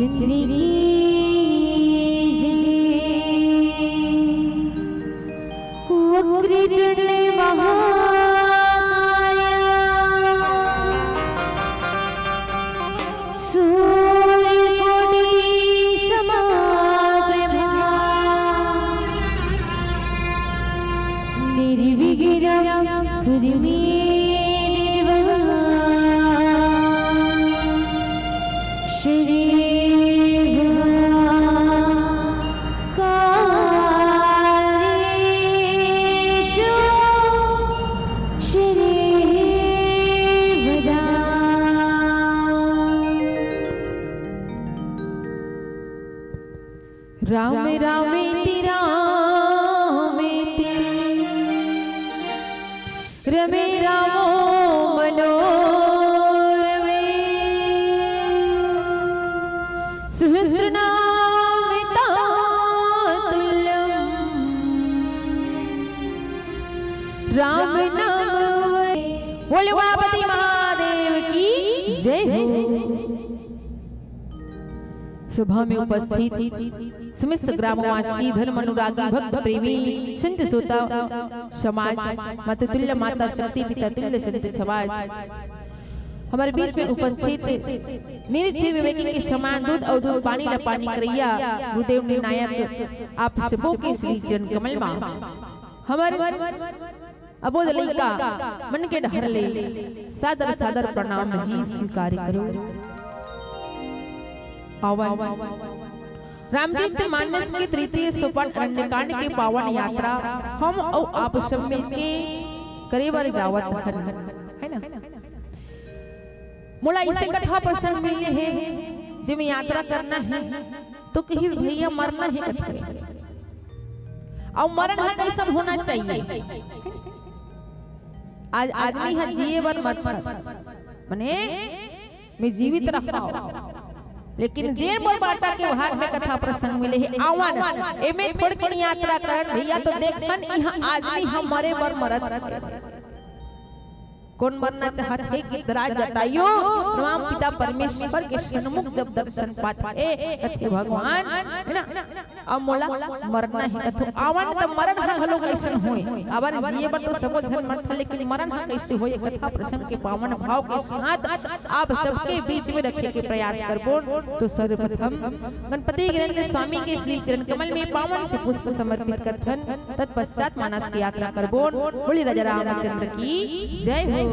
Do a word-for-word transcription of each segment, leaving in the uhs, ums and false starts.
चंद्र की जय। वक्रतुंड महाकाय सूर्यकोटि समप्रभा निर्विघ्नं कुरु मे देव सर्वकार्येषु सर्वदा। राम रामेति रामेति रमे रामो मनोरमे। सहस्रनाम तत्तुल्यं राम नाम वै। बोले उमापति महादेव की जय हो। सभा में उपस्थित समस्त ग्रामवासी, धर्म अनुरागी, भक्त प्रेमी, संत श्रोता समाज, मातृ तुल्य माता शक्ति, पिता तुल्य संत समाज, हमर बीच में उपस्थित निरीक्षे विवेकी के समान दूध अउ दूध पानी ला पानी करइया गुरुदेव निर्णायक, आप सबो के श्री चरण कमल मा हमर अबोध लइका मन के डहर ले सादर सादर प्रणाम ही स्वीकार करो। आवन रामचरित मानस के तृतीय सोपान अरण्यकांड के पावन यात्रा हम अउ आप सब मिलके करे बर जावत हन, है ना? मोला इसे कथा प्रसंग मिले हे, जेमे यात्रा करना हे, तो कहिस, "भैया, मरना हे," कथे। अउ मरण ह कइसन होना चाहिए? आज आदमी ह जिए बर मरथे, मने मैं जीवित रहूं, लेकिन जे मोर बाटा के भाग में कथा प्रसंग मिले हे, आवन, एमे थोड़किन यात्रा करन भैया, तो देखन, इहां आदमी ह मरे बर मरत हे। कोन मरना चाहत हे? गिरिराज जटायु राम पिता परमेश्वर के सन्मुख जब दर्शन पात हे, कथे भगवान, है ना? अब मोला मरना हे कथो, आवन त मरण ह घलो कइसन होय? काबर जिए बर तो सबो झन मरथे, लेकिन मरण ह कइसे होय? कथा प्रसंग के पावन भाव के साथ आप सबके बीच में रखे के प्रयास करबोन। तो सर्वप्रथम गणपति गिरेंद्र स्वामी के श्री चरण कमल में पावन से पुष्प समर्पित करथन। तत्पश्चात मानस की यात्रा करबोन। बोली राजा रामचंद्र की जय हो।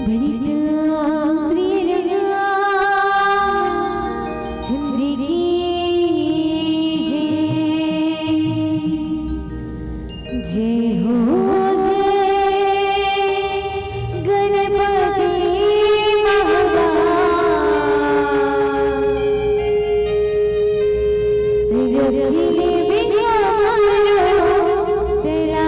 भरित प्रिय रामचंद्र की जय। जय हो जय गणपति महाराज। रखिले बिहार तेरा।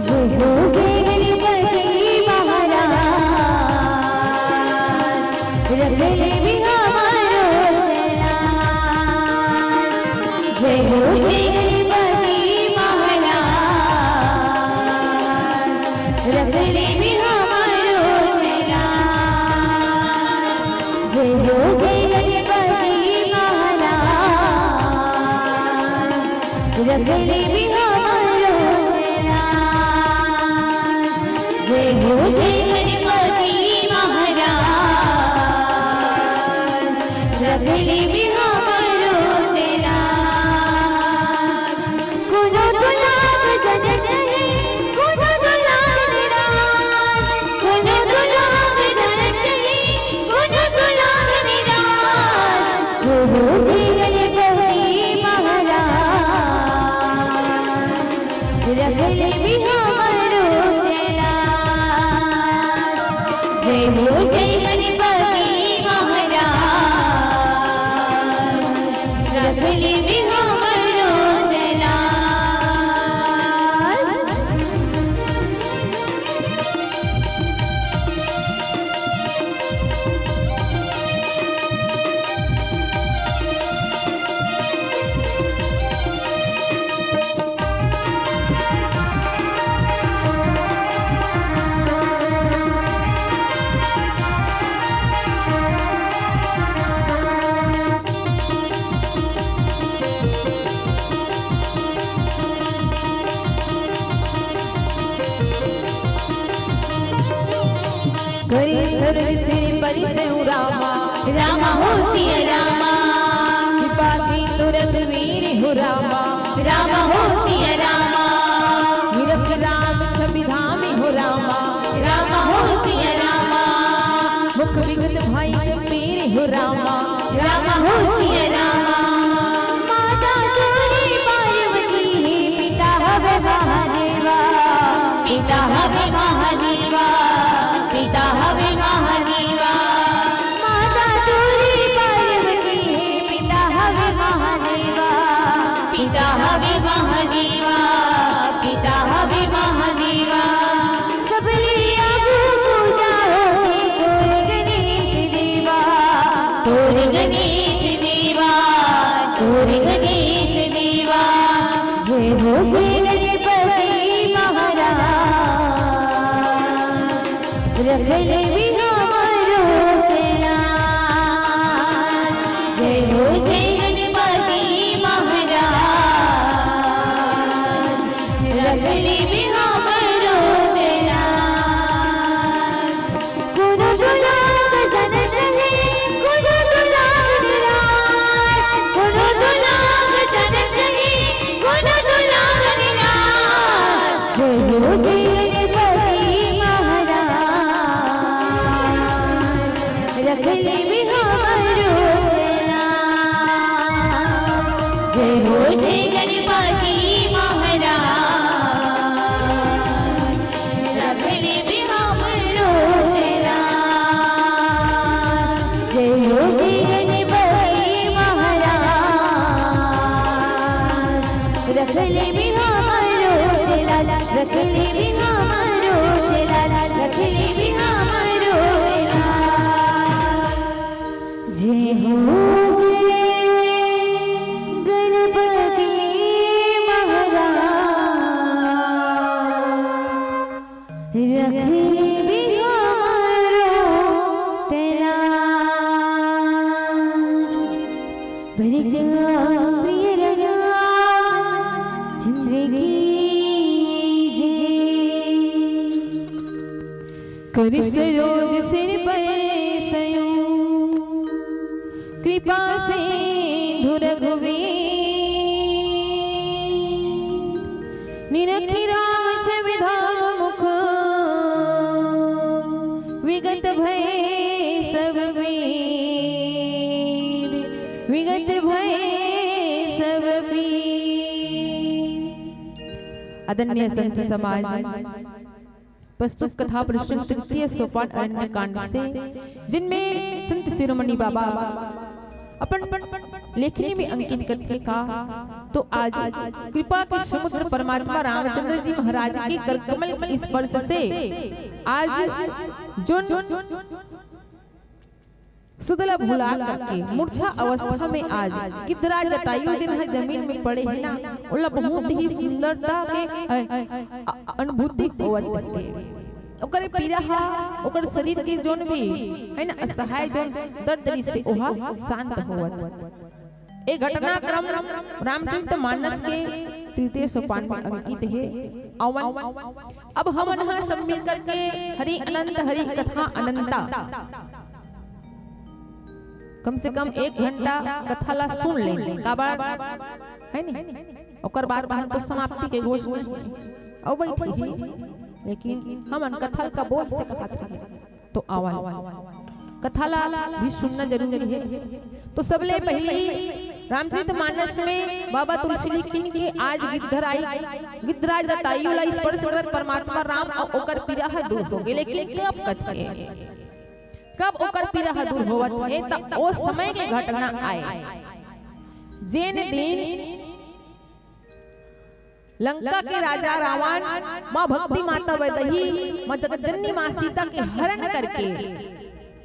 जय हो जय गणपति महाराज, रख ले भी हमारो लाल। जय हो जय गणपति महाराज, रख ले भी हमारो लाल। जय हो जय गणपति महाराज, रख ले भी हमारो लाल। जय हो जय गणपति महाराज, रख ले भी हमारो लाल। कोनो दुलार जनत नहीं, कोनो दुलार निराल, कोनो दुलार जनत नहीं, कोनो दुलार निराल। जय हो जय गणपति महाराज, रख लेबे हमरो तैनास। करे सरग सिर परि सेउ रामा। रामा हो सिया रामा। कृपा सिंधु रघुवीर हो रामा। रामा हो सिया रामा। निरख राम छवि धाम हो रामा। रामा हो सिया रामा। मुख विगत भई सब पीर हो रामा। रामा हो सिया रामा। माता तोरी पार्वती हे, पिता हवे महादेवा। पिता हवे महादेवा, पिता हवे महादेवा। माता तोरी पार्वती हे, पिता हवे महादेवा। पिता हवे महादेवा, पिता हवे महादेवा। सबले आगू पूजा होथे तोर गणेश देवा। तोर गणेश देवा, तोर गणेश देवा। जय हो जय गणपति महाराज, रख लेबे हमरो तैनास। जय हो जय गणपति महाराज, रख लेबे हमरो तैनास। कोनो दुलार जनत हे, कोनो दुलार निराश, कोनो दुलार जनत हे, कोनो दुलार निराश। जय हो जय गणपति महाराज, रख लेबे हमरो तैनास। जय हो जय गणपति महाराज, रख लेबे हमरो तैनास। जय हो जय गणपति महाराज, रख लेबे हमरो तैनास, रख लेबे हमरो तैनास, रख लेबे हमरो तैनास। जय हो जय गणपति महाराज, रख लेबे हमरो तैनास। भरत प्रिय रामचंद्र की जय। करि सरोज सिर परि सेउ, कृपा सिंधु रघुवीर। निरखि राम छवि धाम मुख, विगत भय सब पीर, विगत भय सब पीर। आदरणीय संत समाज, प्रस्तुत कथा प्रवचन तृतीय सोपान अरण्य कांड से, जिनमें संत शिरोमणि बाबा अपन लेखनी में अंकित करके कहा, तो आज कृपा के समुद्र परमात्मा रामचंद्र जी महाराज के कर कमल के स्पर्श से आज जो सुध ला भुला करके मूर्छा अवस्था में आज गिद्धराज जटायु जिन ह जमीन में पड़े हे ना, ओला बहुत ही सुंदरता के, अ, अ, अनुभूति होवत हे। ओकर पीरा हा, ओकर शरीर के जोन भी हे ना, असहाय जोन दर्द रिहिस हे, ओहा शांत होवत। ए घटनाक्रम रामचरित मानस के तृतीय सोपान में अंकित हे। अवन अब हमन ह सब मिल करके हरि अनंत हरि कथा अनंता कम से कम एक घंटा कथा ला सुन लेन, काबर हे नी? ओकर बाद हमन तो समाप्ति के घोषणा हे। अउ बैठ ही, लेकिन हमन कथा ला बोल से कहा थे, तो आवन कथा ला भी सुनना जरूरी हे। तो सबले पहली रामचरित मानस में बाबा तुलसी लिखिन के आज गिद्धराई, गिद्धराज जटायु ला स्पर्श करत परमात्मा राम अउ ओकर पीरा ह दूर हो गे। लेकिन कब कथे, कब ओकर पीरा ह दूर होवत हे, त ओ समय के घटना आय। जेन दिन लंका के राजा रावण माँ भक्ति माता वैदेही, माँ जगत जननी माँ सीता के हरण करके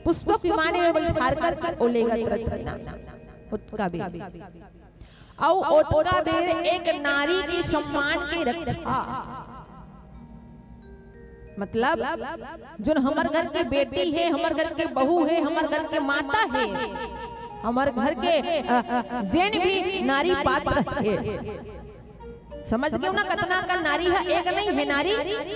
पुष्पक विमान में बैठार करके ओ लेगत रहिस ना, ओतका बेर। अउ ओतका बेर एक नारी के सम्मान के रक्षा, मतलब, जोन हमर घर के बेटी हे, हमर घर के बहू हे, हमर घर के माता हे, हमर घर के, अ, अ, जेन भी नारी पात्र हे। समझ गेव ना, कतना अकन नारी हे, एक नइ हे नारी,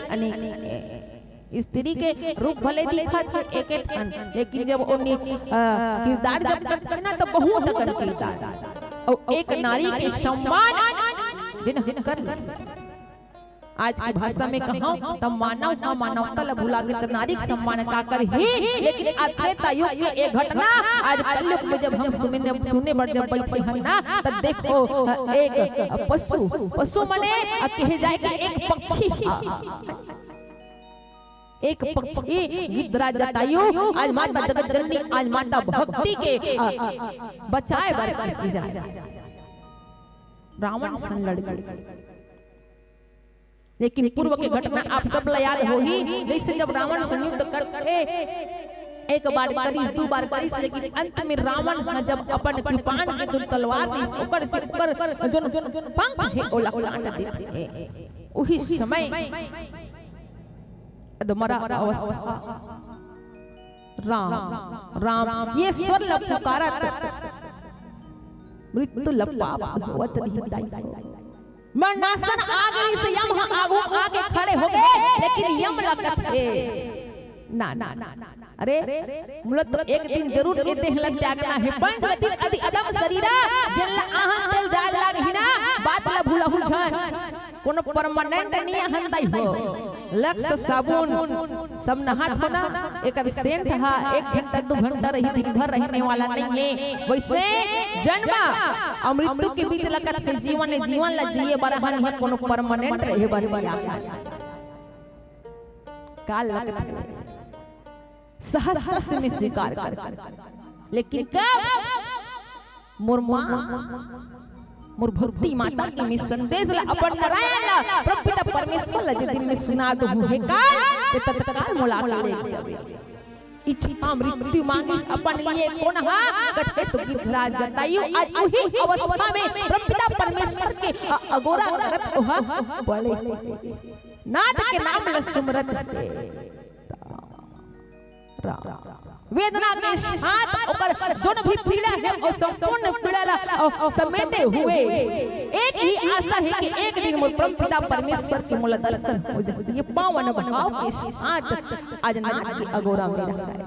अनेक हे। स्त्री के रूप भले दिखत हे एक एक ठन, लेकिन जब ओनी, अ, किरदार जब करथे ना, त बहुत अकन किरदार। अउ एक नारी के सम्मान जेन ह कर लेस। आज के भाषा में कहंव, त मानव ह मानवता ल भुला के त नारी के सम्मान का करही, लेकिन अत्रेता युग के ए घटना आज कलयुग में जब हम सुने, सुने बर जब बइठे हन ना, त देखो, एक पशु, पशु मने, अ, कहे जाए कि एक पक्षी ह। एक पक्षी गिद्धराज जटायु आज माता जगत जननी, आज माता भक्ति के, अ, बचाए बर भेजा। रावण संग लड़ गे। लेकिन पूर्व के घटना आप सब ला याद होही, जइसे जब रावण संग युद्ध करथे, एक बार करिस, दू बार करिस, लेकिन अंत में रावण ह जब अपन कृपाण के जो तलवार दिस, ओकर से ओकर जोन पंख हे, ओला काट देथे। उही समय अधमरा अवस्था। राम, राम, ये स्वर ल पुकारत, मृत्यु ल पाप होवत रहिस दाई। मरणासन आ गे रिहिस, यम ह आघू आके खड़े हो गे, लेकिन यम ल कथे, ना, ना, ना, ना, अरे, मोला तो एक दिन जरूर ए देह ल त्यागना हे। पंच रतिन अति अधम शरीरा, जेन ल आहन तेल जाय लागही ना, बात ल भूलहू झन। कोनो permanent नइ हन दाई हो। Lux साबुन, सब नहा धो ना, एकर scent ह एक घंटा, दू घंटा रही, दिन भर रहने वाला नइ हे। वइसे जन्म अउ मृत्यु के बीच लगत हे जीवन, जीवन ला जिए बर हन हे, कोनो permanent रहे बर नइ हे। काल लगत हे। सहजता से मैं स्वीकार कर, लेकिन कब मोर माँ, मोर भक्ति माता के मैं संदेश ला, अपन नारायण ला, परमपिता परमेश्वर ला जे दिन मैं सुना दूँ हे काल, ते तत्काल मोला आके ले जाबे। इच्छा मृत्यु मांगिस अपन लिए कोन हा, कथे तो गिद्धराज जटायु। आज उही अवस्था में परमपिता परमेश्वर के अ-, अगोरा करत ओहा पड़े। नाथ के नाम ल सुमरत हे। राम। वेदना के साथ ओकर जोन भी पीड़ा हे, ओ संपूर्ण पीड़ा ला, ओ, समेटे हुए एक ही आशा हे कि एक दिन मोर परमपिता परमेश्वर के मोला दर्शन हो जाए। ये पावन भाव के साथ आज नाथ के अगोरा में रहा है।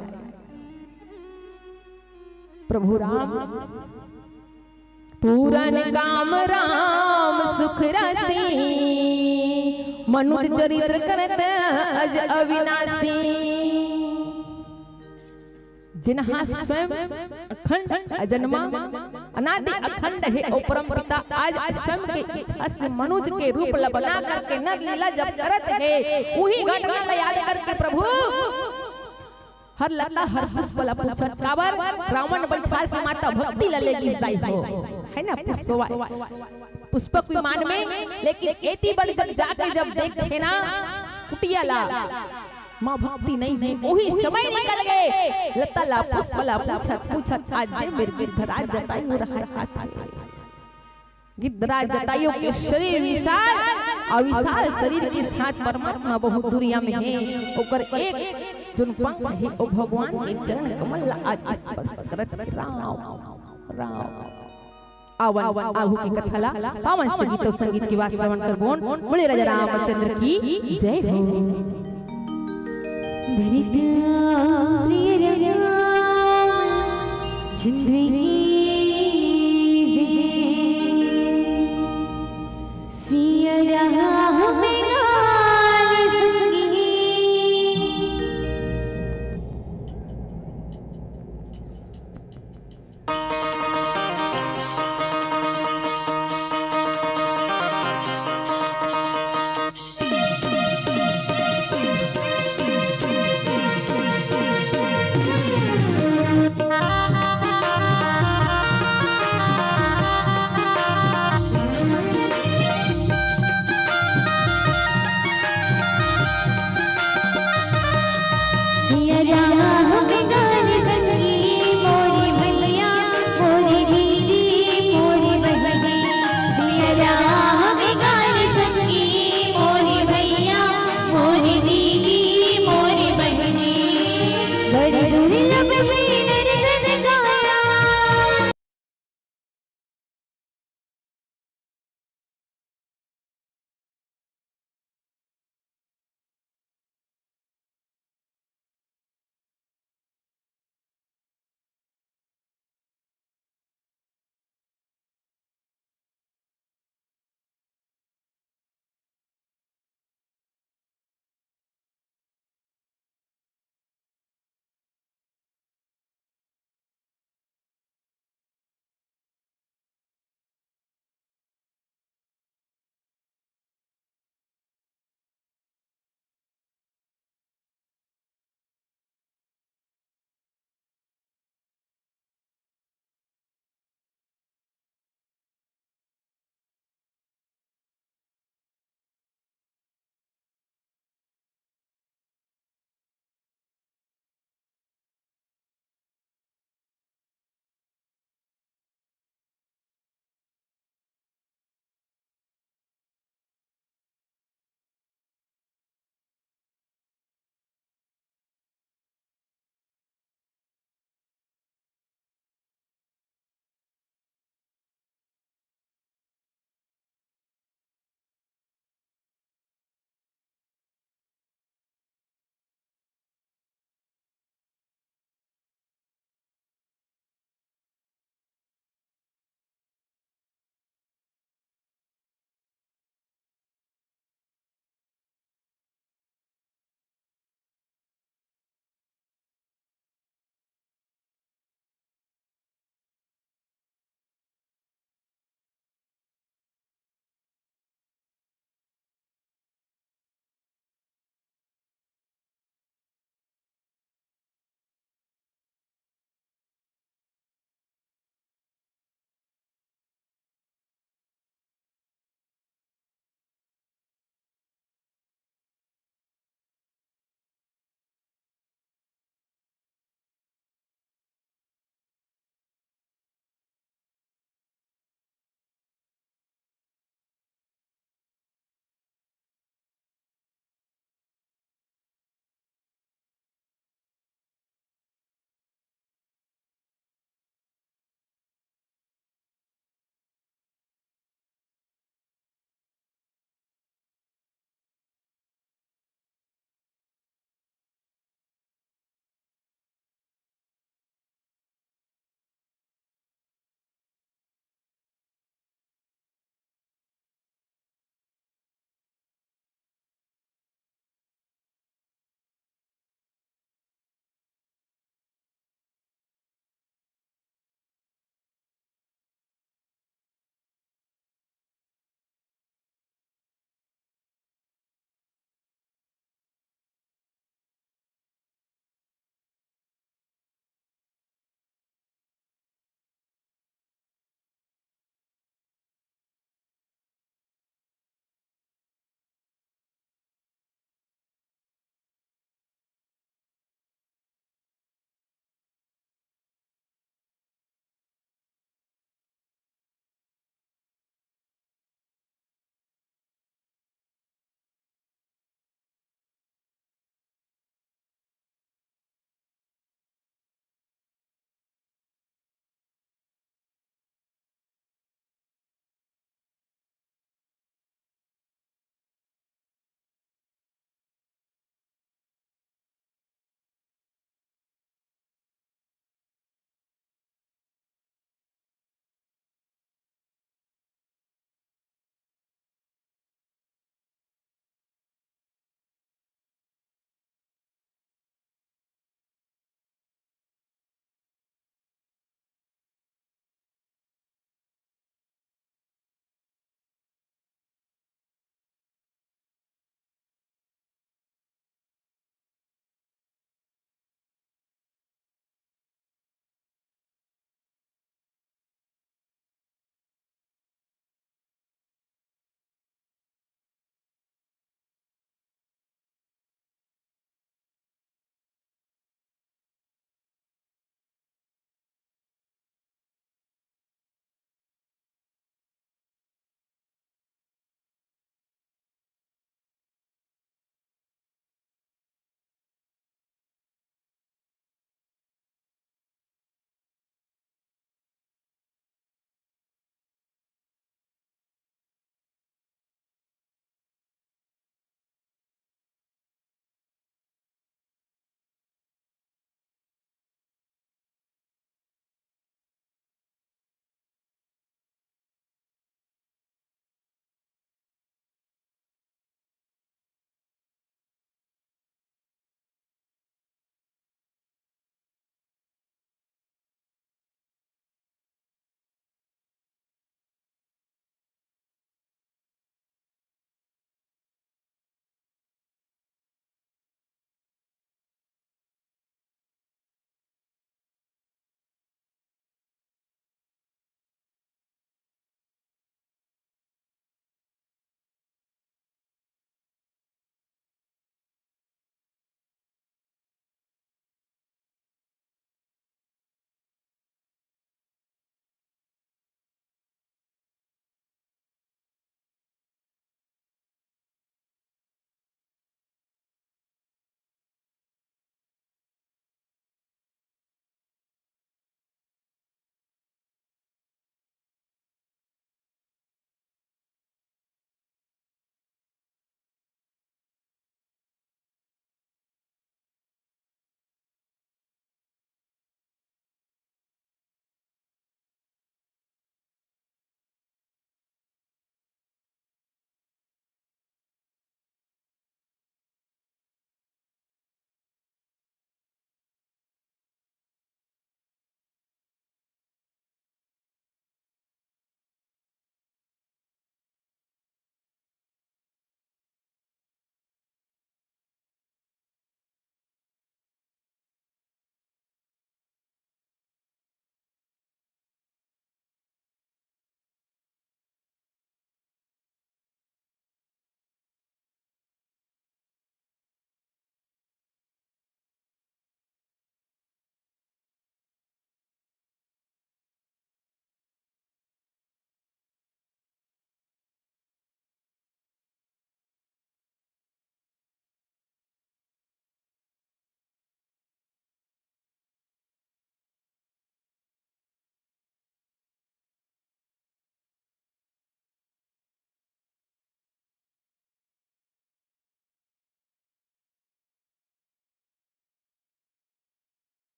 प्रभु राम पूरन काम राम सुख राशि, मनुज चरित्र करत अज अविनाशी। जिनहा स्वयं अखंड अजन्मा, अनादि अखंड हे, ओ परम पिता आज स्वयं के इच्छा से मनुज के रूप ल बना करके नर लीला जब करत हे, उही घटना ल याद करके प्रभु हर लता हर पुष्प ला पूछत, काबर? रावण बैठार के माता भक्ति ला ले गिस दाई हो, है ना, पुष्पवा, पुष्पक विमान में। लेकिन एती बर जब जाके जब देखथे ना कुटिया ला, माँ भक्ति नइ हे, उही समय निकल गे लता ला पुष्प ला पूछत पूछत, आज जे मेर गिद्धराज जटायु रहा हाथ में। गिद्धराज जटायु के शरीर विशाल अउ विशाल शरीर के साथ परमात्मा बहुत दुरिहा में हे। ओकर एक जोन पंख हे, ओ भगवान के चरण कमल ला आज स्पर्श करत हे। राम, राम। आवन आगू के कथा ला पावन संगीत अउ संगीत के वास्ते श्रवण करबोन। बोले राजा रामचंद्र की जय हो। भरत प्रिय राम चंद्र की जय। सिया राम लाल संगी।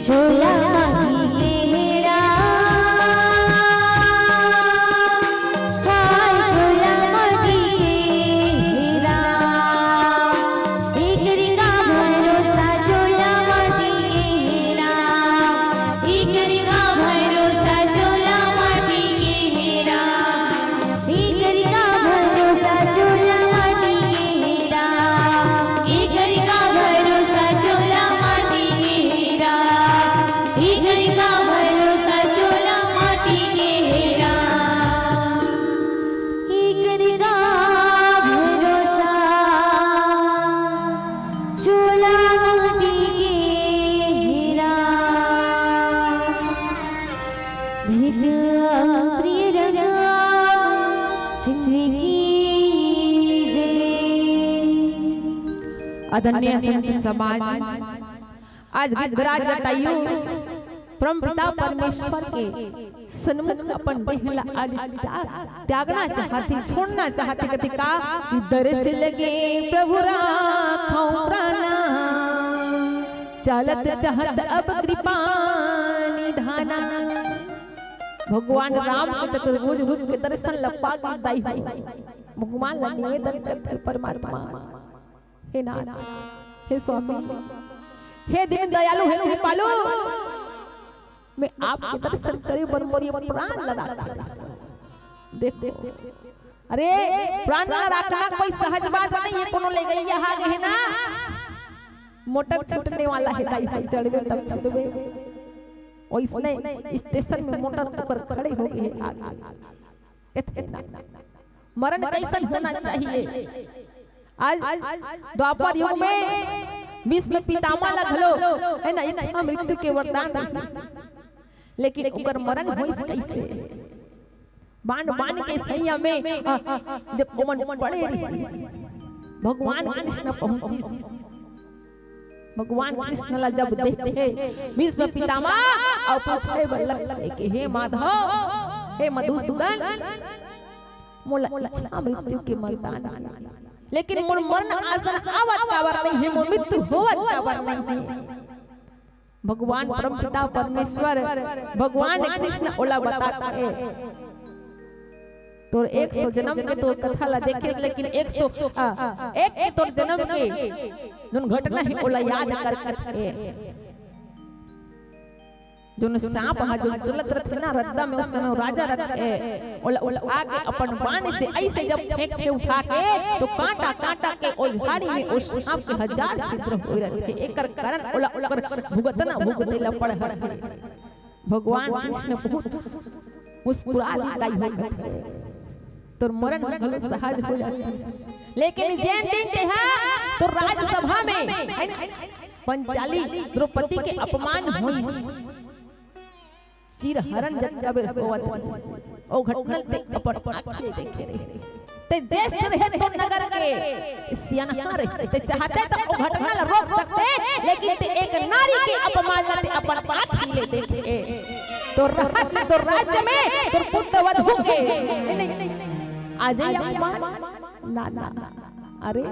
चोला माटी के हेरा, हाय चोला माटी के हेरा, एकरी का भरोसा चोला माटी के हेरा, एकरी का भरोसा चोला माटी के हेरा। एकरी का भरोसा चोला माटी के हेरा, एकरी का भरोसा चोला माटी के हेरा, एकरी का भरोसा चोला माटी के हेरा, एकरी का भरोसा चोला माटी के हेरा। धरती प्रिय रंगा चित्र की जय। आदरणीय संत समाज, आज गिद्धराज जटायु परमपिता परमेश्वर के सन्मुख अपन देह ला आज त्याग, त्यागना चाहथे, छोड़ना चाहथे। कथे का कि दरस लगे प्रभु राखव प्राणा, चालत चाहत अब कृपा निधाना। भगवान राम के चतुर्भुज रूप के दर्शन ल पाके दाई हो भगवान ला निवेदन करथे, परमात्मा, हे नाथ, हे स्वामी, हे दीन दयालु, हे कृपालु, मैं आपके दर्शन करे बर मोर ये प्राण ल राख। देखो, अरे, प्राण ल राखना कोई सहज बात नहीं है, कोनो ले गई यहाँ गए ना, मोटर छूटने वाला है, दाई भाई, चढ़बे तब छूटबे। वैसने स्टेशन में मोटर ऊपर खड़े हो गए आगे। कथे ना, मरण कैसन होना चाहिए? आज द्वापर युग में भीष्म पितामह ला घलो, है ना, इच्छा मृत्यु के वरदान रहिस, लेकिन ओकर मरण होइस कैसे? बाण, बाण के सैया में, आ, जब ओमन पड़े रहिस, भगवान कृष्ण पहुंचिस। भगवान कृष्ण ला जब देखथे भीष्म पितामह, अउ पूछे बर लगथे कि हे माधव, हे मधुसूदन, मोला इच्छा मृत्यु के वरदान हे, लेकिन मोर मरण आसन आवत काबर नहीं हे, मोर मृत्यु होवत काबर नहीं हे? भगवान परमपिता परमेश्वर, भगवान कृष्ण ओला बताथे, तोर एक सौ जन्म के तोर कथा ला देखे, लेकिन एक सौ, आ, एक के तोर जन्म के जोन घटना हे, ओला याद कर करके, जोन सांप हा, जोन चलत रथे ना रद्दा में, उस समय राजा रथे, ओला, ओला आके अपन बाण से ऐसे जब फेंकथे उठा के, तो कांटा, कांटा के ओ झाड़ी में उस सांप के हजार छिद्र होए रथे। एकर कारण ओला, ओकर भुगतना, भुगते ला पड़थे। भगवान कृष्ण बहुत मुस्कुरा दिस, दाई हो कथे, तोर मरण ह घलो सहज हो जातिस। लेकिन जेन दिन तेहा तोर राजसभा में, है ना, पंचाली द्रौपदी के अपमान होइस, चीरहरण जतका बेर होवत रहिस, ओ घटना ल ते अपन आँखी ले देखे रहे। ते ज्येष्ठ रहे तो नगर के, सियानहा रहे, ते चाहते तो ओ घटना ल रोक सकते, लेकिन ते एक नारी के अपमान ल ते अपन आँखी ले देखे। तो रहत तो राज्य में तो पुत्र वधू के, नहीं, नहीं, अजय अपमान, ना, ना, अरे,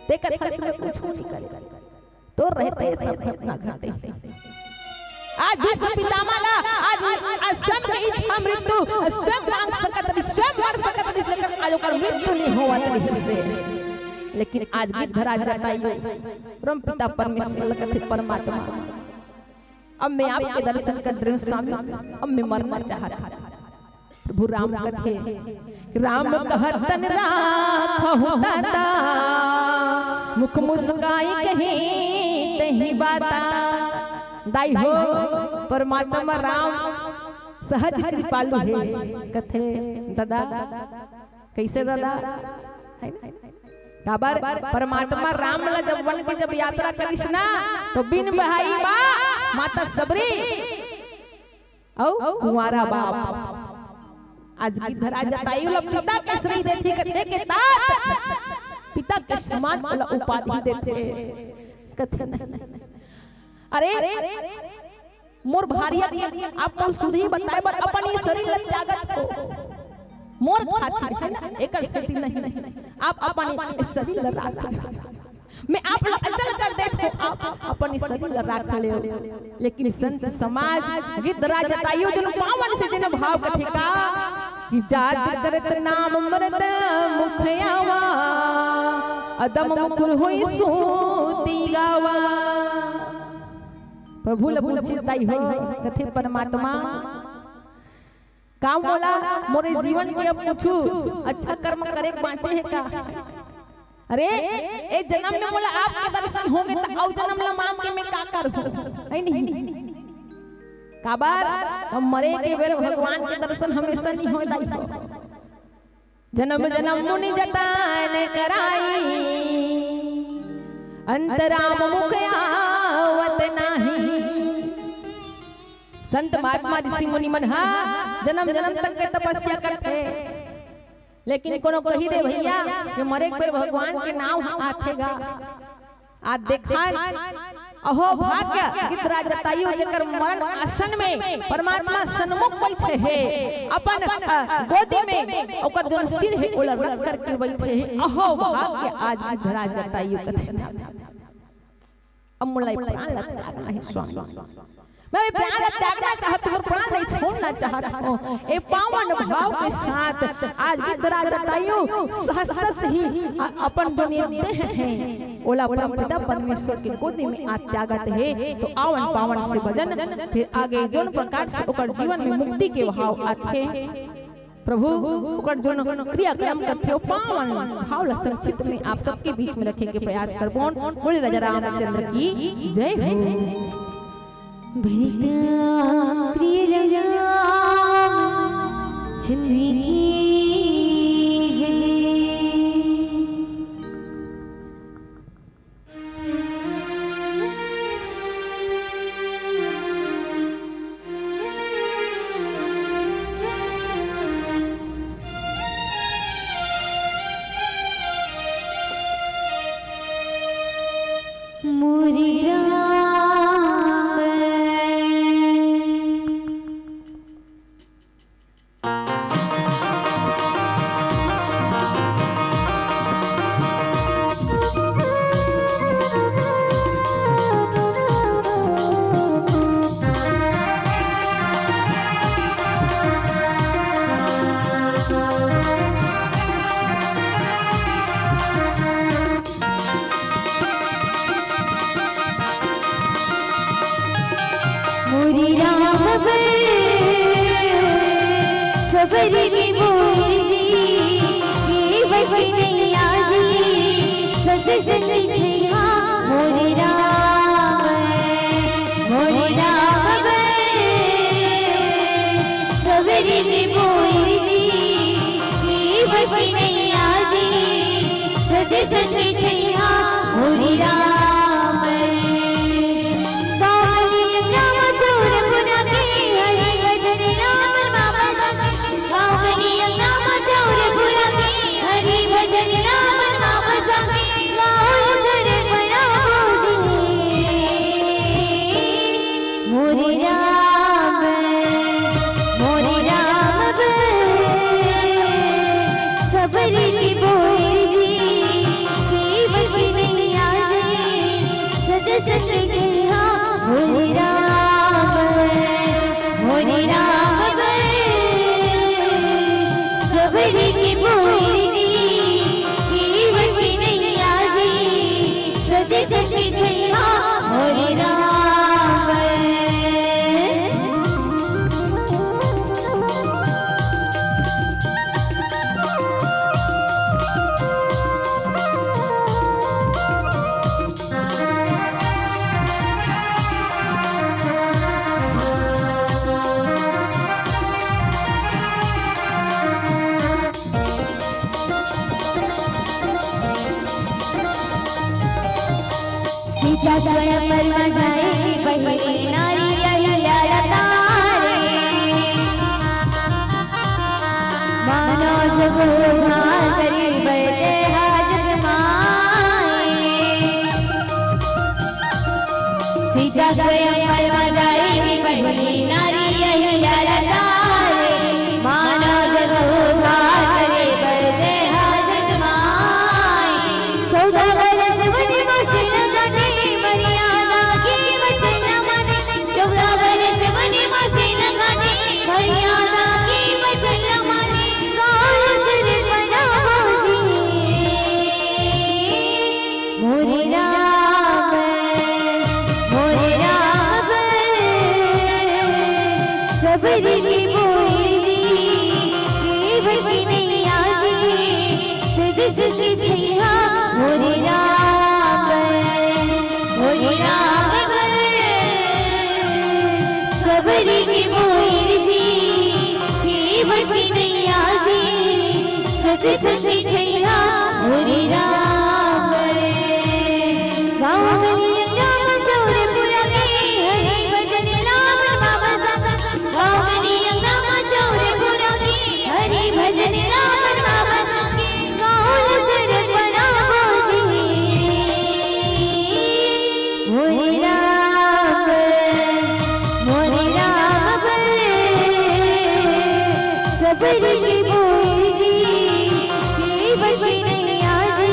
ते कथा में कुछ नहीं करे। तो रहते सब घटना घटे। आज भीष्म पितामह ला, आज, आज स्वयं के इच्छा मृत्यु स्वयं मांग सकत रहिस, स्वयं मर सकत रहिस, लेकिन आज ओकर मृत्यु नहीं होवत रहिस हे। लेकिन आज गिद्धराज जटायु परमपिता परमेश्वर ल कथे, परमात्मा, अब मैं आपके दर्शन कर रहे हूँ स्वामी, अब मैं मरना चाहता हूँ। प्रभु राम कथे, राम कहत तन राखहु दाता, मुख मुस्काई कही तही बाता। दाई हो, परमात्मा राम सहज कृपालु हे। कथे, दादा, कैसे दादा? है ना? काबर परमात्मा राम ला जब वन के जब यात्रा करिस ना, तो बिन बहाई माँ, माता सबरी अउ कुंवारा बाप। आज गिद्धराज जटायु ला पिता के श्रेय देथे, कथे के तात, पिता के समान ओला उपाधि देथे। कथे नहीं, अरे मोर भारिया के आप मन सुधी बताए बर अपन ये शरीर ला त्यागत हो, मोर खातिर, है ना, एकर सेती नहीं, आप अपन ये शरीर ला राख। मैं आप ला अचल कर देत हों, आप अपन शरीर ला राख लेव। लेकिन संत समाज, गिद्धराज जटायु जन पावन से जन भाव कथे का कि जात करत नाम मरत मुख आवा, अदम मुकुर होई सूती गावा। प्रभु ल पूछे ताई हो, कथे परमात्मा, का मोला मोरे जीवन के अब कुछु अच्छा कर्म करे के बांचे हे का? अरे, ए जन्म में मोला आपके दर्शन होगे त अउ जन्म ला मांग के मैं का करहूं? है नहीं? काबर? त मरे के बेर भगवान के दर्शन हमेशा नहीं होय दाई हो। जन्म जन्म मुनि जतन कराई, अंत राम मुख आवत नाही। संत महात्मा ऋषि मुनि मन हा जन्म जन्म तक के तपस्या करथे, लेकिन कोनो कही दे भैया कि मरे के बेर भगवान के नाव ह आथे गा। आज देखन, अहो भाग्य, गिद्धराज जटायु जेकर मरण आसन में परमात्मा सन्मुख बैठे हे, अपन, अ, गोदी में ओकर जोन सिर हे ओला रख करके बैठे हे। अहो भाग्य आज गिद्धराज जटायु कथे। अब मोला प्राण ल त्यागना हे स्वामी। मैं प्राण ल त्यागना चाहत हों, प्राण नहीं छोड़ना चाहत हों। ए पावन भाव के साथ आज गिद्धराज जटायु सहस्त्र से ही अ-, अपन जो निर्देह है, ओला परम पिता परमेश्वर के गोदी में आज त्यागत हे। तो आवन पावन से भजन, फिर आगे जोन प्रकार से ओकर जीवन में मुक्ति के भाव आथे। प्रभु ओकर जोन क्रियाक्रम करथे, ओ पावन भाव ला संक्षिप्त में आप सबके बीच में रखे के प्रयास करबोन। बोले राजा रामचंद्र की जय हो। भरत प्रिय राम चंद्र की जय। मोरे राम। मोरे राम बर सबरी की बोल जी, ये बस नैया जी, सत संग छैया। मोरे राम, मोरे राम बर सबरी की बोल जी, ये बस नैया जी, सत संग छैया। मोरे राम। कावली अंगना मा चौर पुरा के, हरि भजन ला मन मा बसा के। कावली अंगना मा चौर पुरा के, हरि भजन ला मन मा बसा के। गावल सर मना बोझे। मोरे राम, मोरे राम बर सबरी की बोल जी, केवल नैया जी, सत संग छैया। मोरे राम, मोरे राम बर सबरी की बोल जी, केवल नैया जी, सत संग छैया। मोरे राम। सीता स्वयंवर मा जाय, बहिनी नारी अहिल्या ला तारे। मानव जग उद्धार करे, बर देहा जग माय। सीता स्वयंवर मा जाय, बहिनी नारी अहिल्या ला तारे। मानव जग उद्धार करे, बर देहा जग माय। चौदह बरस वन सबरी के बोए जी, केवट के नैया जी, सज सज के छैया मोरे राम। मोरे राम, सबरी के बोए जी, केवट के नैया जी, सज सज के छैया मोरे राम। गाँव गली अंगना म चौरपुरा के, हरि भजन लावन बाबा संग। गाँव गली अंगना म चौरपुरा के, हरि भजन लावन बाबा संग। गाँव ल सरग बनाबो जी। मोरे राम, मोरे राम, सबरी के बोए जी, केवट के नैया जी,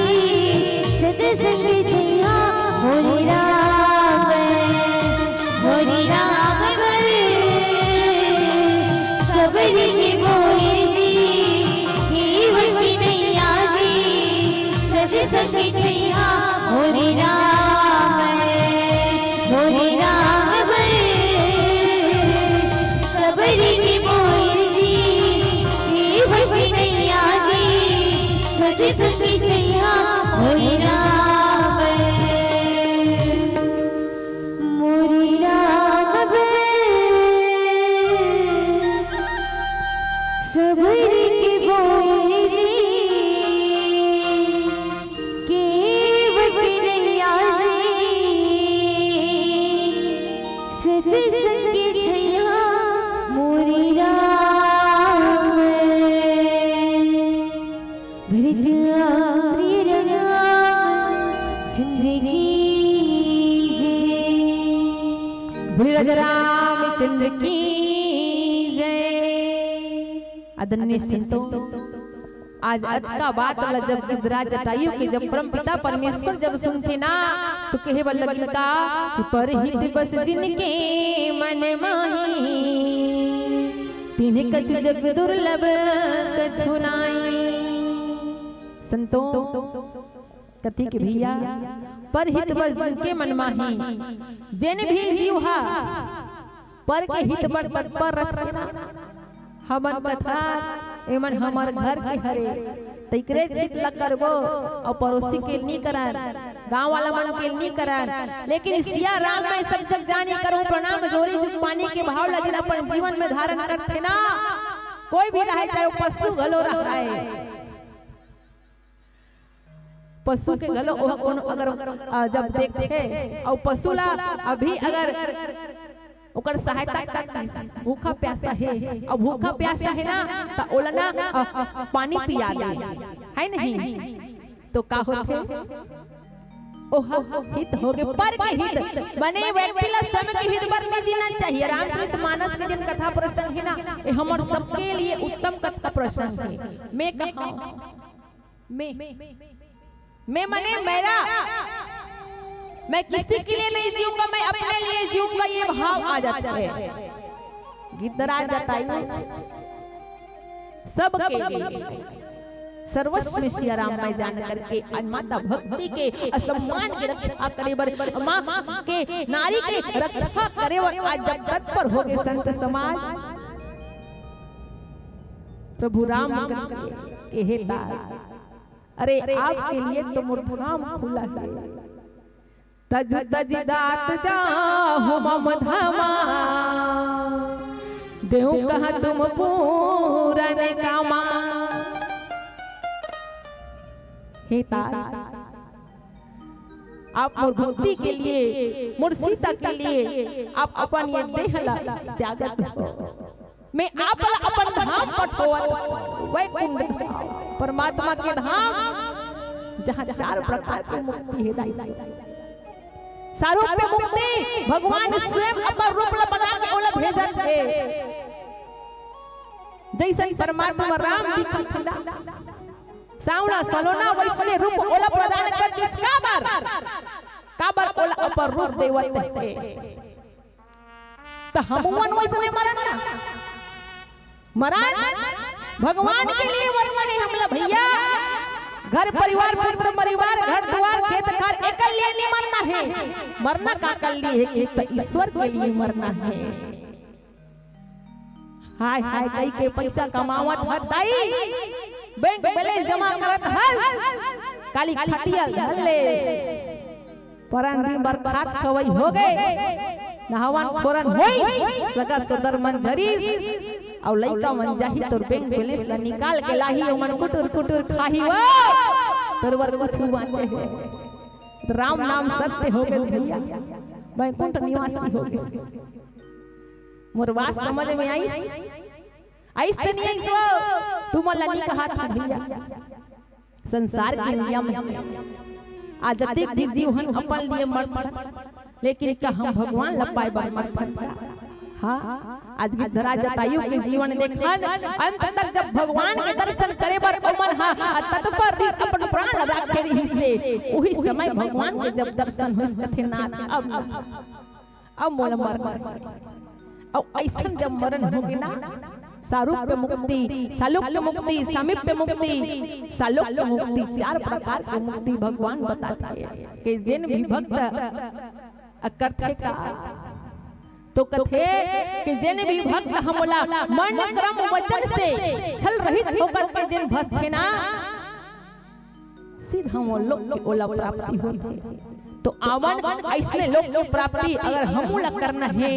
सत संग छैया मोरे राम। मोरे राम, सबरी के बोए जी, केवट के नैया जी, सत संग छैया मोरे राम। मोरे राम, सबरी के बोए जी, केवट के नैया जी, सत संग छैया मोरे राम। मोरे राम, सबरी के बोए जी, केवट के नैया जी, सत संग छैया मोरे राम। भरत प्रिय रामचंद्र की जय। बोले राजा रामचंद्र की जय। आदरणीय संतों, आज अतका बात ला जब गिरिराज जटायु के जब परमपिता परमेश्वर जब सुनथे ना, तो कहे बर लगिन का कि परहित बस जिनके मन माही, तिन्हें कछु जग दुर्लभ कछु नाई। संतों, कथी के भैया, परहित बस जिनके मन माही, जेन भी जीव हा पर के हित बर तत्पर रथे ना, हमन कथन, एमन हमर घर के हरे, त एकरे हित ल करबो, अउ पड़ोसी के नी करन, गांव वाला मन के नी करन। लेकिन सिया राम मैं सब जग जानी करूं प्रणाम जोरी जुग पानी के भाव ल जेन अपन जीवन में धारण करथे ना, कोई भी रहे, चाहे वो पशु घलो रहे, पशु के घलो ओह कोनो अगर, आ, जब देखथे अउ पशु ला अभी अगर ओकर सहायता कर दिस, भूखा प्यासा हे, अउ भूखा प्यासा हे ना, त ओला ना, आ, पानी पिया दे, है नहीं? तो का होथे? ओह हित होगे, पर के हित, बने व्यक्ति ला स्वयं के हित बर नहीं जीना चाहिए। रामचरित मानस के जिन कथा प्रसंग हे ना, ये हमर सबके लिए उत्तम कथा प्रसंग हे। मैं कहा मैं, मैं मने मेरा, मैं किसी के लिए नहीं जीऊंगा, मैं अपने लिए जीऊंगा, ये भाव आ जाता है। गीतराज जटायु सबके लिए सर्वस्व में सिया राम मैं जान करके आज माता भक्ति के असम्मान के रक्षा करे बर, माँ के नारी के रक्षा करे बर आज जब तत्पर होगे संत समाज। प्रभु राम के हे तार अरे, आपके लिए तो मोर धाम खुला है। तजु तजि दात जाहु मम धामा, देहु कहा तुम पूरन कामा। हे तार, आप मोर भक्ति के लिए, मोर सीता के लिए आप अपन ये देह ला त्यागत हो। मैं आप ला अपन धाम पठोवत हूँ, वैकुंठ धाम, परमात्मा के धाम, जहाँ चार प्रकार के मुक्ति हे दाई। सारूप्य मुक्ति, भगवान स्वयं अपन रूप ला बना के ओला भेजत हे। जैसन परमात्मा राम दिखत हे ना, सावना सलोना वैसने रूप ओला प्रदान कर दिस। काबर? काबर ओला अपन रूप देवत हे। त हमन वैसने मरन ना। मरन भगवान के लिए मरना हे हमला भैया। घर परिवार, पुत्र परिवार, घर दुआर, खेत खार, एकर लिए नहीं मरना हे। मरना काकर लिए हे? एक त ईश्वर के लिए मरना हे। हाय हाय कई के पैसा कमावत हस दाई, बैंक बैलेंस जमा करत हस, काली खटिया धर ले। परन दिन बर खात खवई हो गे, नहावन फोरन होइस, सगा सोदर मन झरिस, अउ लइका मन जाही तोर बैंक बैलेंस ला निकाल के लाही, ओमन कुटुर कुटुर खाही वो, तोर बर कुछु बांचे हे। राम नाम सत्य हो गे भैया, बैकुंठ निवासी हो गे। मोर बात समझ में आइस? आइस त नहीं आइस वो? तुमन ला नहीं कहा था भैया, संसार के नियम हे। आज जतेक भी जीव हन अपन लिए मरथन, लेकिन का हम भगवान ला पाए बर मरथन का? हाँ, आज गिरधराज जटायु के जीवन देखन, अंत तक जब भगवान के दर्शन करे बर ओमन हा तत्पर रहिस, अपन प्राण ला राखे रहिस हे, उही समय भगवान के जब दर्शन होइस कथे, नाथ अब, अब मोला मरना हे। अउ अइसन जब मरन होगे ना, सारूप्य मुक्ति, सालोक्य मुक्ति, सामीप्य मुक्ति, सालोक्य मुक्ति, चार प्रकार के मुक्ति भगवान बताथे कि जेन भी भक्त अ करथे का, तो कथे कि जेन भी भक्त हमला मन क्रम वचन से छल रहित होकर के जेन भजथे ना, सीधा वो लोक के ओला प्राप्ति होथे। तो आवन अइसने लोक के प्राप्ति अगर हमू ला करना हे,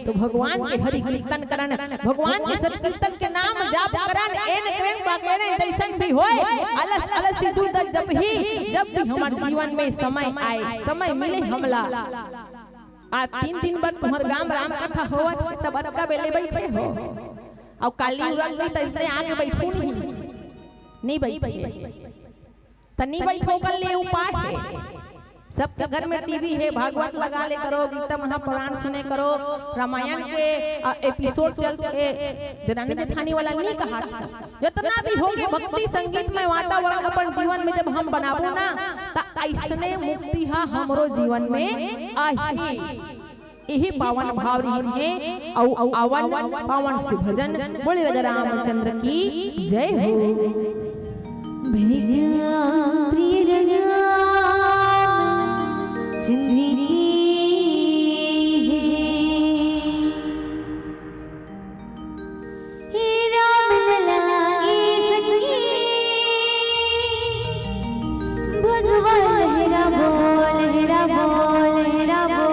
तो भगवान के हरि कीर्तन करन, भगवान के सत कीर्तन के नाम जाप करन, एन करेन बगेरन जइसन भी होय, अलस अलस सिद्धू दस जपही, जब भी हमर जीवन में समय आए, समय मिले हमला। आज तीन दिन बर तुम्हर गांव राम कथा होवत हे, तब अतका बेले बइठे हो, अउ काली उरल जी त अइसने आगे बइठू नहीं, नहीं बइठे। त नहीं बइठो, ओकर ले उपाय हे। सबके घर में टीवी हे, भागवत लगा ले करो, गीता महापुराण सुने करो, रामायण के, अ, एपिसोड चलथे, देवरानी जेठानी वाला नहीं कहा था। जतना भी होगे भक्ति संगीत में वातावरण अपन जीवन में जब हम बनाबो ना, त अइसने मुक्ति हा हमरो जीवन में आही। इही पावन भाव रहिन हे, अउ आवन पावन से भजन। बोले राजा रामचंद्र की जय हो। भैया प्रिय रामचंद्र की जय। हे राम लला ए सखी, भगवान लहराबो, लहराबो, लहराबो।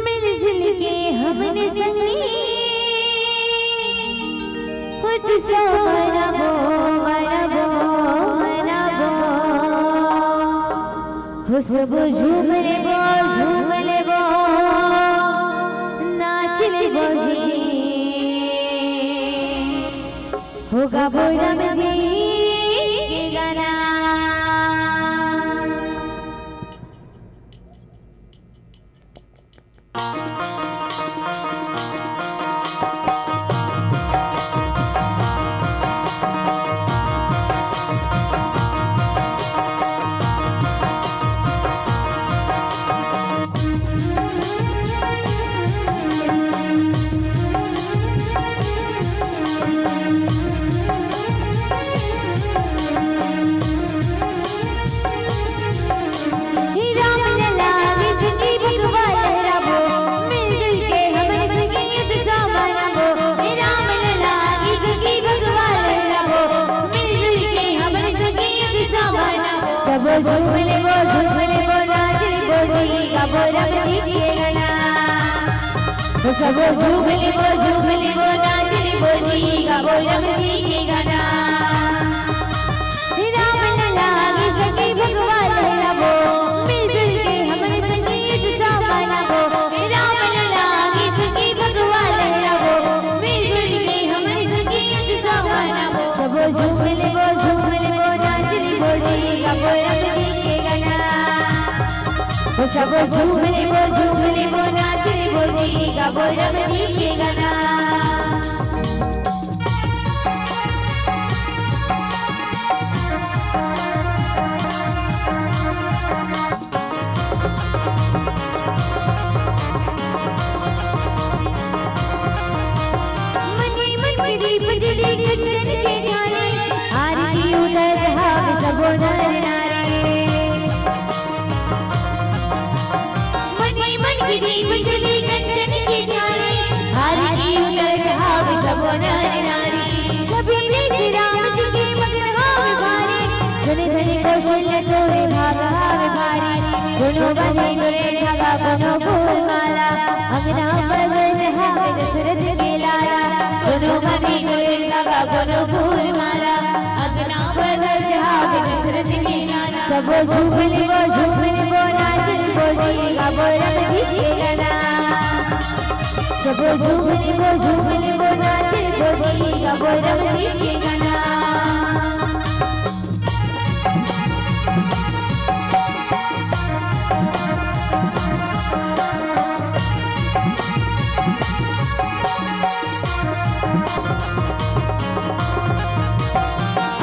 मिलजुल के हमने संगी, उत्सव मनाबो, मनाबो, मनाबो। हो सबो झूम लेबो, झूम लेबो, नाच लेबो जी। हो गाबो राम जी के गाना। हे राम लला की सखी भगवा लहराबो, मिलजुल के हमन संगी उत्सव मनाबो। हे राम लला की सखी भगवा लहराबो, मिलजुल के हमन संगी उत्सव मनाबो। सबो झूम लेबो, झूम लेबो, नाच लेबो जी, गाबो राम जी के गाना। सबो झूम लेबो, झूम लेबो, नाच लेबो जी, गाबो राम जी के गाना। राम लला की सखी भगवा लहराबो, मिलजुल के हमन संगी उत्सव मनाबो। राम लला की सखी भगवा लहराबो, मिलजुल के हमन संगी उत्सव मनाबो। सबो झूम लेबो, झूम लेबो, नाच लेबो जी, गाबो राम जी के गाना। ओ सबो झूम लेबो, झूम लेबो, नाच लेबो जी, गाबो राम जी के गाना। मन ही मन के दीप जले कंचन के ध्याले, आरती उतार हाथ सबो नर नारी। मन ही मन के दीप जले कंचन के ध्याले, आरती कोनो फूल माला, अंगना पर बैठावे दशरथ के लाला। कोनो मणि, कोनो धागा, कोनो फूल माला, अंगना पर बैठावे दशरथ के लाला। सबो झूम लेबो, झूम लेबो, नाच लेबो जी, गाबो राम जी के गाना। सबो झूम लेबो, झूम लेबो, नाच लेबो जी, गाबो राम जी के गाना।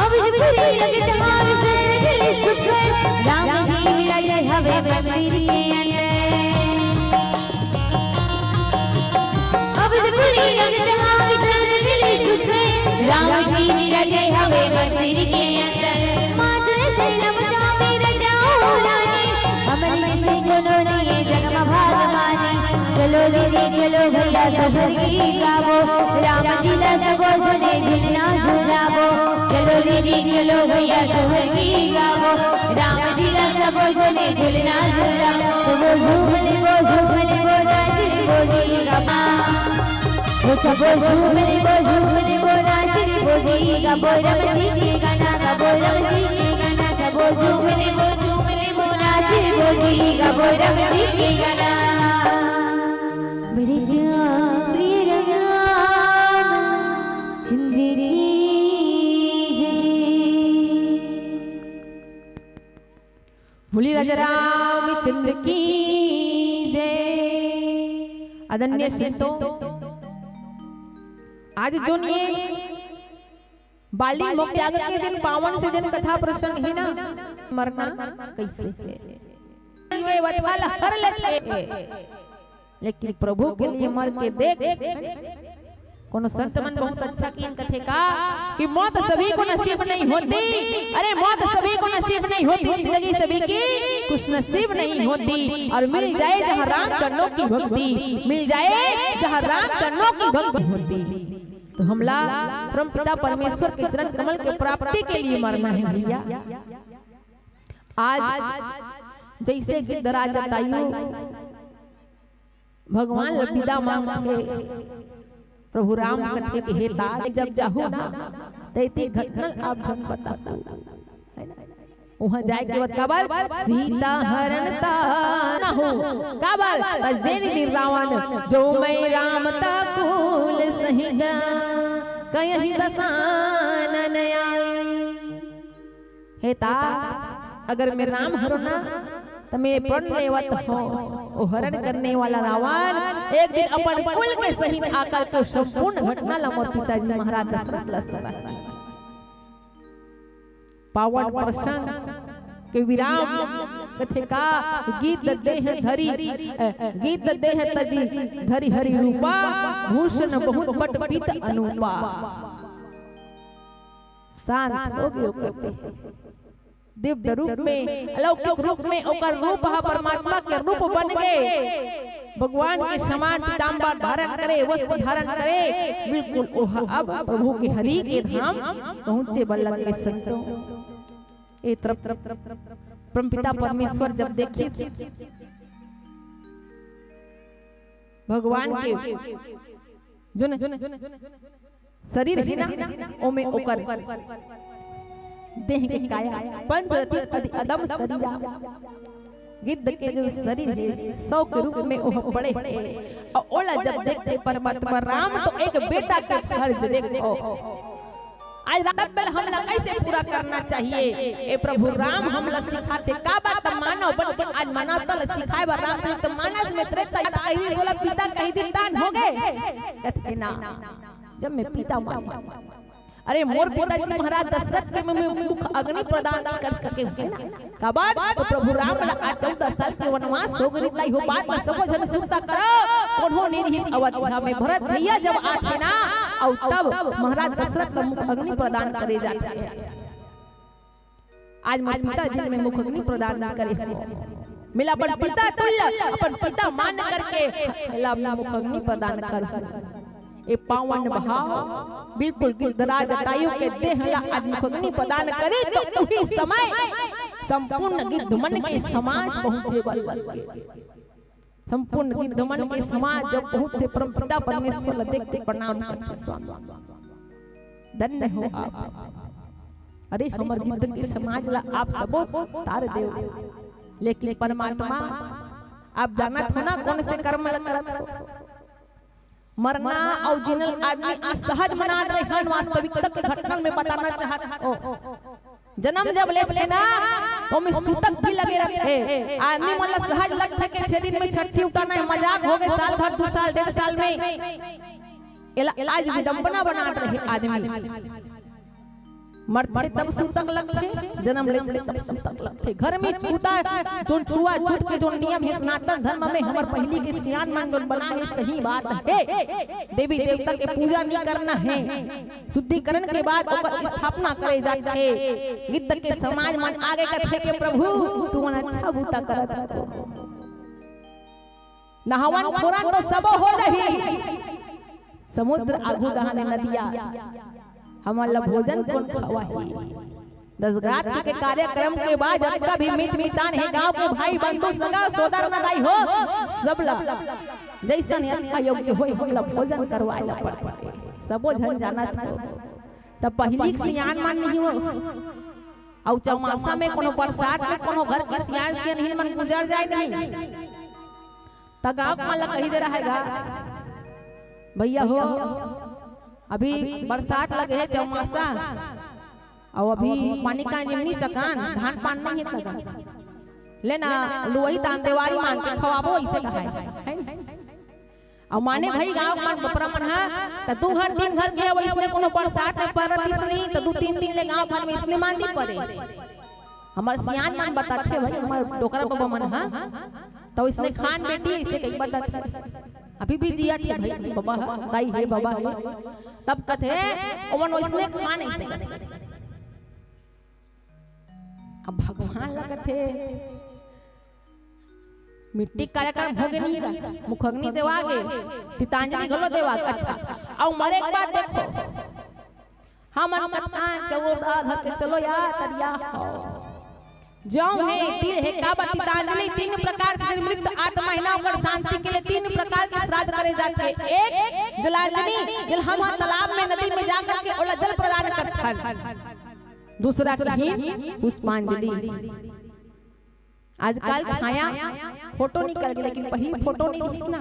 अब जब पूरी लगत हार सर गए सुख, राम जी विराजे हवे मंदिर के अंदर। अब जब पूरी लगत हार सर गए सुख, राम जी विराजे हवे मंदिर के अंदर। मात से लम जामे रजाओ रानी, हमनी से कोनो नहीं जन्म भाग मानी। चलो दीदी चलो भैया सोहर गीत गाबो, राम जी ला सबो जने झुलना झुलाबो। चलो दीदी चलो भैया सोहर गीत गाबो, राम जी ला सबो जने झुलना झुलाबो। सबो झूम लेबो, झूम लेबो, नाच लेबो जी गाबो। ओ सबो झूम लेबो, झूम लेबो, नाच लेबो जी गाबो राम जी के गाना, गाबो राम जी के गाना। सबो झूम लेबो, झूम लेबो, नाच लेबो जी गाबो राम जी के गाना। मेरे क्या प्रिय रामचंद्र की जय। बोली राजा रामचंद्र की जय। आदरणीय संतों, आज जोन ये बाली मोख त्याग के दिन पावन से दिन कथा प्रसंग हे ना, मरना कैसे हे, ये वतवाल हर लेथे, लेकिन प्रभु के लिए मर के देख। कोनो संत मन बहुत अच्छा किन कथे का कि मौत सभी को नसीब नहीं होती। अरे, मौत सभी को नसीब नहीं होती, जिंदगी सभी की खुश नसीब नहीं होती। और मिल जाए जहाँ राम चरणों की भक्ति, मिल जाए जहाँ राम चरणों की भक्ति होती। तो हमला परम पिता परमेश्वर के चरण कमल के प्राप्ति के लिए मरना है भैया। आज जैसे गिद्धराज जटायु भगवान ल विदा मांगथे, प्रभु राम कथे के हे तात, जब जाहू ना, तैती घटना आप झन बताहू, है ना? उहाँ जाए के बाद काबर सीता हरण ता ना हो, काबर त जेन दिन रावण जो मैं राम ता कुल सहित कहीं दसानन आई। हे ता, अगर मैं राम हरों ना, त मैं प्रण लेवत हों, ओ हरण करने वाला रावण एक दिन अपन कुल के सहित आकर के संपूर्ण घटना ला मोर पिताजी महाराज दशरथ ला सुनाही। पावन प्रसंग के विराम कथे का, गिद्ध देह धरी, अ, गिद्ध देह तजी धरी हरि रूपा, भूषण बहुत बट पीत अनूपा। शांत हो गे ओकर देह। दिव्य रूप में, अलौकिक रूप में ओकर रूप ह परमात्मा के रूप बन गे। भगवान के समान पीताम्बर धारण करे, वस्त्र धारण करे, बिल्कुल ओह अब प्रभु के हरि के धाम पहुंचे बर लग गे संतों। ए तरफ परमपिता परमेश्वर जब देखिस भगवान के जो न शरीर हे ना, ओमे ओकर देह के काया, पंचरत्न अति अदम शरीरा, गिद्ध के जो शरीर हे, सौ के रूप में ओह पड़े हे। अउ ओला जब देखथे परमात्मा राम, तो एक बेटा के फर्ज देखो। आज रात बेल हमला कैसे पूरा करना चाहिए? ए प्रभु राम हमला सिखाथे, काबर त मानव बन के आज मानवता ल सिखाए बर रामचरित मानस में त्रेता युग कही, ओला पिता कही दिन दान हो गे। कथे ना, जब मैं पिता माने, अरे मोर पिताजी महाराज दशरथ के मैं मुख अग्नि प्रदान नहीं कर सके हुए ना, काबर तो प्रभु राम ला आज चौदह साल के वनवास हो गे, त इहो बात ला सबो झन सुनता करो। कोनो नइ रिहिस अवध में, भरत भैया जब आथे ना, अउ तब महाराज दशरथ ला मुख अग्नि प्रदान करे जाथे। आज मोर पिताजी मैं मुख अग्नि प्रदान नहीं करे हूँ, मैं अपन पिता तुल्य, अपन पिता मान करके ला मुख अग्नि प्रदान कर ए पावन भाव बिल्कुल गिद्धराज जटायु के देह ला आज मुखग्नि प्रदान करे, तो उही समय संपूर्ण गिद्ध मन के समाज पहुंचे बर लग गे। संपूर्ण गिद्ध मन के समाज जब पहुंचथे, परमपिता परमेश्वर ला देख के प्रणाम करथे, स्वामी, धन्य हो आप। अरे, हमर गिद्ध के समाज ला आप सबो तार देव, लेकिन परमात्मा, आप जानत हो ना, कोन से कर्म ला करत हो। मरना अउ जीनल आदमी आज सहज मनात रहे हन, वास्तविकता के घटना में बताना चाहत हो। जन्म जब लेथे ना, ओमे सूतक भी लगे रथे। आदमी मन ला सहज लगथे के छह दिन में छट्ठी उठाना हे, मजाक हो गए, साल भर, दू साल, डेढ़ साल में। एला आज विडंबना बनात रहे आदमी। मरथे तब सूतक लगथे, जन्म लेथे तब सूतक लगथे। घर में छूता, जोन छुआछूत के जोन नियम हे सनातन धर्म में, हमर पहिली के सियान मन जोन बना हे, सही बात हे। देवी देवता के पूजा नहीं करना हे, शुद्धिकरण के बाद ओकर स्थापना करे जाथे। गिद्ध के समाज मन आगे कथे के, "प्रभु, तुमन अच्छा बूता करत हो।" नहावन खोरन तो सबो हो जाही, समुद्र आगू डहाने नदिया, हमन ला भोजन कोन खवाही? दस रात के कार्यक्रम के बाद जतका भी मित मितान हे, गांव के भाई बंधु सगा सोदर नदाई हो, सब ला जैसन यथा योग्य होई, हमला भोजन करवाए ला पड़थे। सबो झन जानत हो, तब पहिली के सियान मन नहीं हो, अउ चौमासा में कोनो बरसात में कोनो घर के सियान सियानहिन मन गुजर जाए नहीं। त गाँव के मन ला कही दे रहा हे गा, भैया हो, अभी बरसात लगे हे, चौमासा, अउ अभी पानी का निमनी सकान, धान पान नहीं हे तगा, लेना लुवई तान देवारी मान के खवाबो, ऐसे कहा हे, है ना? अउ माने भाई गाँव के मन बपरा मन हा, त दू घर तीन घर के अब इसने कोनो बरसात में परत इसने, त दू तीन दिन ले गाँव भर में इसने मांदी परे। हमर सियान मन बताथे भाई, हमर डोकरा बबा मन हा, त इसने खान बेटी ऐसे कही बताथे। अभी भी जियत हे भाई, बबा हा, दाई हे, बबा हे। तब कथे, ओमन ओइसने खान ऐसे कथे। अब भगवान ला कथे, मिट्टी के कार्यक्रम हो गे नहीं गा, मुखग्नि देवा गे, तितांजलि घलो देवा गे। अच्छा, अउ मरे के बाद देखो, हमन कतका चौदह धर के चलो यार, तरिया हो। जौ हे, तिल हे, काबर तितांजलि तीन प्रकार से मृत आत्मा हे ना, ओकर शांति के लिए तीन प्रकार के श्राद्ध करे जाथे। एक जलांजलि, जेला हम ह तालाब में, नदी में जा करके ओला जल प्रदान करथन। दूसरा किहिन पुष्पांजलि। आजकल छाया फोटो निकल गे, लेकिन पहिली फोटो नहीं रहिस ना,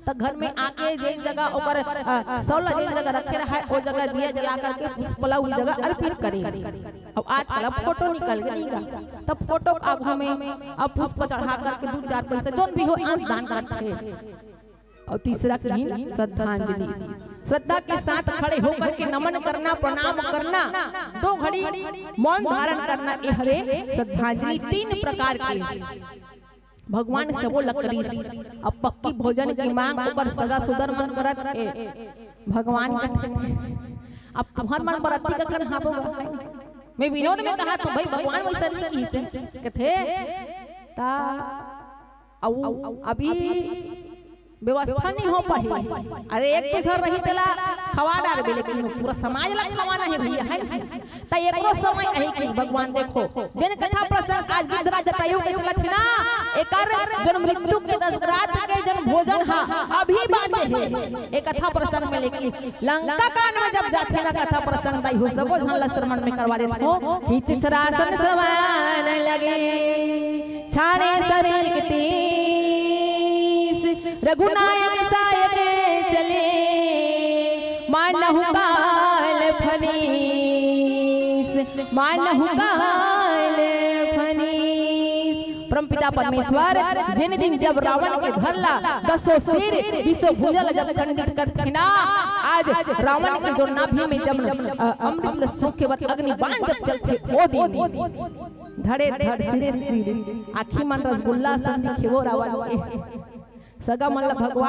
त घर में आके जेन जगह ओकर, अ, सौला जेन जगह रखे रहा, ओ जगह दिया जला करके पुष्प ला उस जगह अर्पित करे। अब आजकल अब फोटो निकल गे नहीं गा, तब फोटो के आगू में अब पुष्प चढ़ा करके दू चार पैसे जोन भी हो अंश दान करथे। अउ तीसरा किहिन श्रद्धांजलि। श्रद्धा के साथ खड़े होकर के नमन करना, प्रणाम करना, दो घड़ी मौन धारण करना, ये हरे श्रद्धांजलि। तीन प्रकार के भगवान सबो ला करिस। अब पक्की भोजन के मांग ओकर सगा सोदर मन करत हे। भगवान कथे, अब तुहर मन बरती का कन हाबो गा। मैं विनोद में कहा तो भाई भगवान वैसा नहीं किहिस कथे, ता अउ अभी व्यवस्था नहीं हो पाही। अरे एक तो झर रही तेला खवा डारबे, लेकिन पूरा समाज ला खवाना हे भैया, है ना? त एकरो समय अही कि भगवान देखो, जेन कथा प्रसंग आज गिद्धराज जटायु के चलत हे ना, एकर जन मृत्यु के दस रात के जन भोजन हा अभी बांचे हे ए कथा प्रसंग में, लेकिन लंका कांड में जब जाथे ना कथा प्रसंग, दाई हो सबो झन ला श्रवण में करवा देत हो। खींच सरासन समान लगे, छाड़े सरीक तीस, रघुनायक सायक चले, मानहु काल फनीस, मानहु काल फनीस। परमपिता परमेश्वर जेन दिन जब रावण के घर ला दसो सिर बीसो भुजा ला जब खंडित करथे ना, आज रावण के जो नाभि में जब, अ, अमृत ल सूखे बर अग्नि बाण जब चलथे, ओ दिन धड़े धड़ सिरे सिर आँखी मन रसगुल्ला सन दिखे वो रावण के। सगा मन ला भगवान